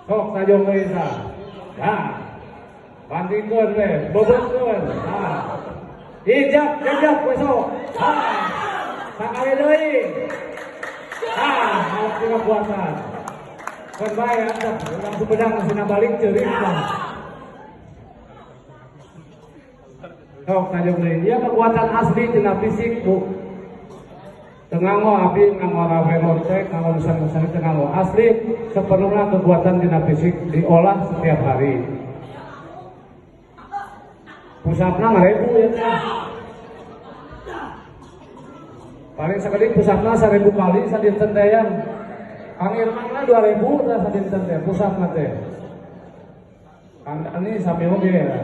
Sok tajong deui tah. Ya. Bandingkeun we, bobotkeun. Nah. Ijak, jejak we sok. Ah. Sakali deui. Ah, awak kekuatan. Kan bae antep, urang Sumedang sina balik ceurik mah. Sok tajong deui. Ieu kekuatan asli tina fisik, Bu. Teu nganggo abi nganggo rawe lontek, nganggo nusan-nusan teu nganggo. Asli sepenuhnya kekuatan tina fisik diolah setiap hari. Pusatna ngarebu ya teh. Paling sekali pusatna 1000 kali sadinten teh yang. Kang Irman mah 2000 teh sadinten teh pusatna teh. Kang Dani sami oge ya.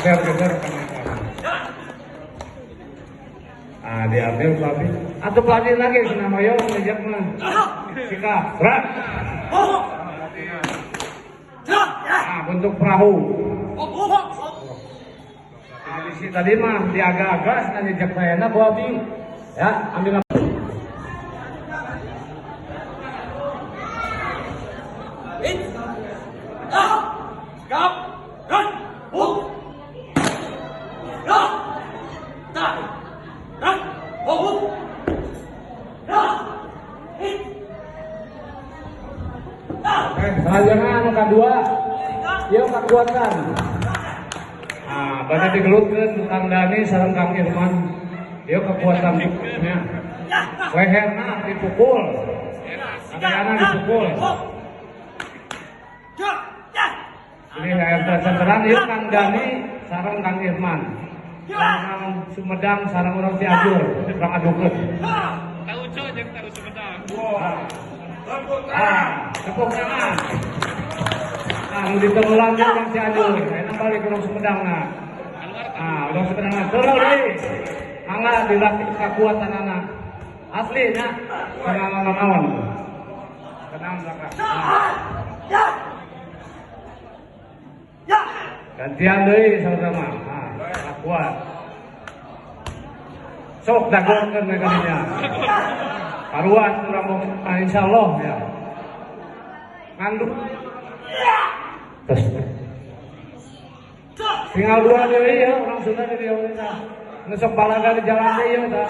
Geser, geser, Kang Irman. Ah, diambil pelatih. Atau pelatih lagi senam ayo ngejak mah. Sikap, gerak. Ah, bentuk perahu. Nah, tadi mah diagak-agak senang jejak saya ku abi. Ya, ambil. Selanjutnya anu kadua, ieu kekuatan. Ah, banyak digelutkeun Kang Dani sareng Kang Irman. Ieu kekuatan nya. Leherna dipukul. Leherna dipukul. Ini leher senteran ieu Kang Dani sareng Kang Irman. Orang Sumedang sareng orang Cianjur, urang adukeun. Tauco jeung tahu Sumedang. Ah, tepuk tangan. Ah, nu ditemulan dia orang Cianjur. Enak balik orang Sumedang nah. Ah, orang Sumedang nah. Terus deui. Mangga dilatih kekuatan anak. Asli nya. Tenang naon. Tenang belakang. Nah. Gantian deui saudara mah. Ah, kuat. Sok dagokeun we kadinya. Karuan urang mau insyaallah ya. Ngandung. Terus. Tinggal dua deui ya orang Sunda di dieu tah. Nu sok balaga di jalan deui ya tah.